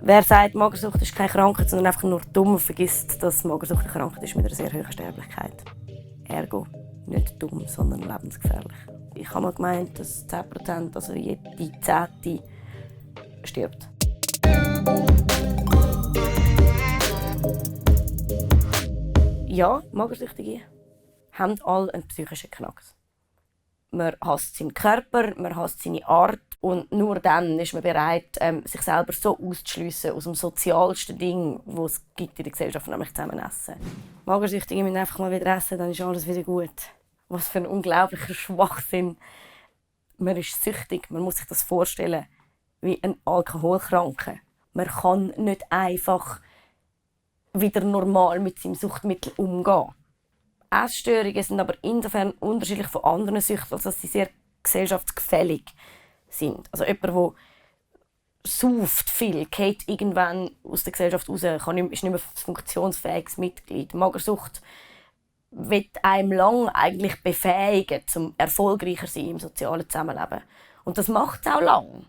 Wer sagt, Magersucht ist keine Krankheit, sondern einfach nur dumm, vergisst, dass Magersucht eine Krankheit ist mit einer sehr hohen Sterblichkeit. Ergo, nicht dumm, sondern lebensgefährlich. Ich habe mal gemeint, dass 10%, also jede Zehnte, stirbt. Ja, Magersüchtige haben alle einen psychischen Knacks. Man hasst seinen Körper, man hasst seine Art und nur dann ist man bereit, sich selber so auszuschliessen aus dem sozialsten Ding, das es gibt in der Gesellschaft, nämlich zusammen essen. Magersüchtige müssen einfach mal wieder essen, dann ist alles wieder gut. Was für ein unglaublicher Schwachsinn. Man ist süchtig, man muss sich das vorstellen wie ein Alkoholkranker. Man kann nicht einfach wieder normal mit seinem Suchtmittel umgehen. Essstörungen sind aber insofern unterschiedlich von anderen Süchten, als dass sie sehr gesellschaftsgefällig sind. Also jemand, der sauft viel, geht irgendwann aus der Gesellschaft raus, ist nicht mehr ein funktionsfähiges Mitglied. Magersucht will einem lang eigentlich befähigen, zum erfolgreicher sein im sozialen Zusammenleben. Und das macht es auch lang.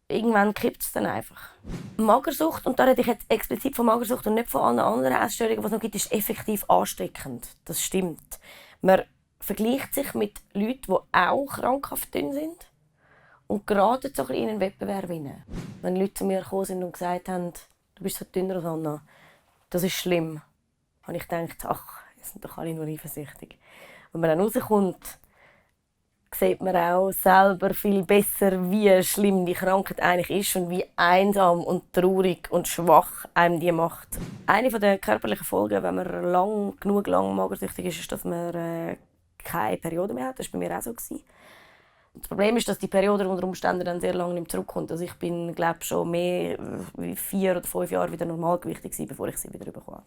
Irgendwann kippt es dann einfach. Magersucht, und da rede ich jetzt explizit von Magersucht und nicht von allen anderen Essstörungen, die es noch gibt, ist effektiv ansteckend. Das stimmt. Man vergleicht sich mit Leuten, die auch krankhaft dünn sind und gerade so ein bisschen in einen Wettbewerb rein. Wenn Leute zu mir gekommen sind und gesagt haben, du bist so dünner als Anna, das ist schlimm, habe ich gedacht, ach, jetzt sind doch alle nur eifersüchtig. Wenn man dann rauskommt, sieht man auch selber viel besser, wie schlimm die Krankheit eigentlich ist und wie einsam und traurig und schwach einem die macht. Eine der körperlichen Folgen, wenn man genug lang magersüchtig ist, ist, dass man keine Periode mehr hat. Das war bei mir auch so. Das Problem ist, dass die Periode unter Umständen dann sehr lange nicht zurückkommt. Also ich bin, glaube schon mehr wie 4 oder 5 Jahre wieder normalgewichtig gewesen, bevor ich sie wieder bekommen habe.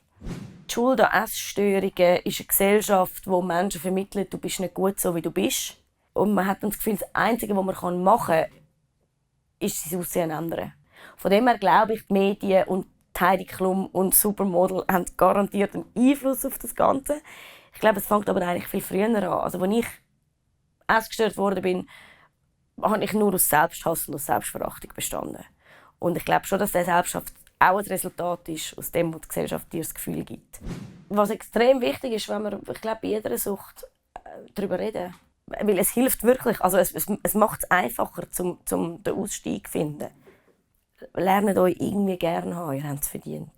Die Schuld an Essstörungen ist eine Gesellschaft, die Menschen vermittelt, du bist nicht gut so, wie du bist. Und man hat dann das Gefühl, das Einzige, was man machen kann, ist sein Aussehen ändern. Von dem her glaube ich, die Medien und Heidi Klum und Supermodel haben garantiert einen Einfluss auf das Ganze. Ich glaube, es fängt aber eigentlich viel früher an. Also, als ich essgestört worden bin, habe ich nur aus Selbsthass und aus Selbstverachtung bestanden. Und ich glaube schon, dass dieser Selbsthass auch ein Resultat ist, aus dem, was die Gesellschaft dir das Gefühl gibt. Was extrem wichtig ist, wenn wir, ich glaube, bei jeder Sucht darüber reden. Weil es hilft wirklich. Also es macht es einfacher, um den Ausstieg zu finden. Lernt euch irgendwie gerne haben, ihr habt es verdient.